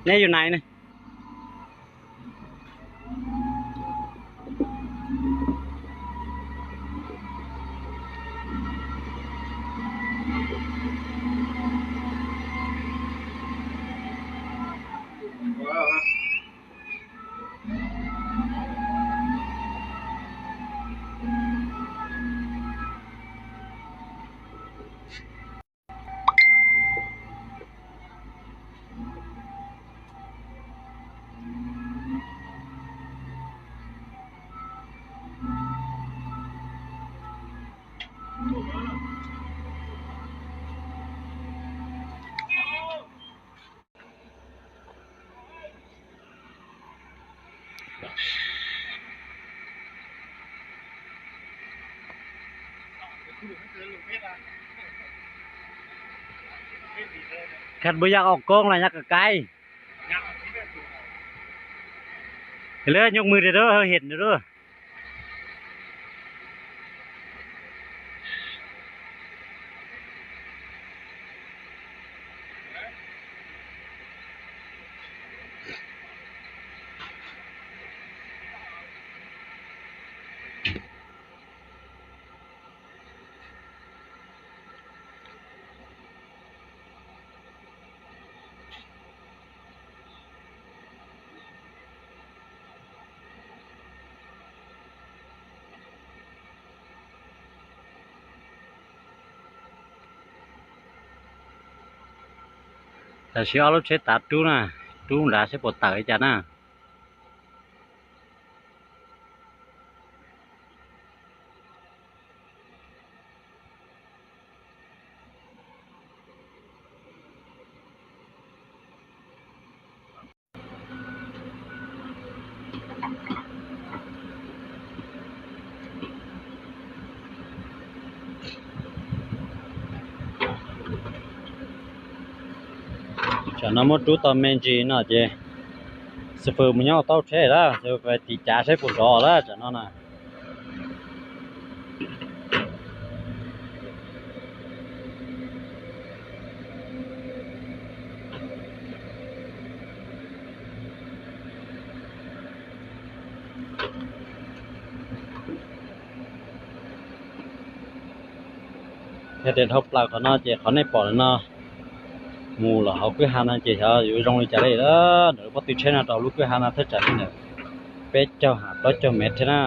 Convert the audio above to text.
Nej yus nais ne. Khaj puas yog aus koob los nyab ka kaib? Lawv nyuj mws tiag, hawj hem tiag. Tam sim ob lub tsheb tav rub na, rub nrad seb puas tawm li cas na. Tsam no muab rub tau me ntsis no ces xib fwb mus nyob hauv taub tsheb lawm, xib fwb tiv cav saib puas nrov lawm tsam no na. Yog tias dhau plaws qhov no ces qhov nej pom no mus los hauv kwj ha no ces xyov yuav zoo li cas li lawm. Ntawm lub pob tw tsheb no rau lub kwj ha no thaj tsam li ntawm peb caug ha plaub caug mev thiab na.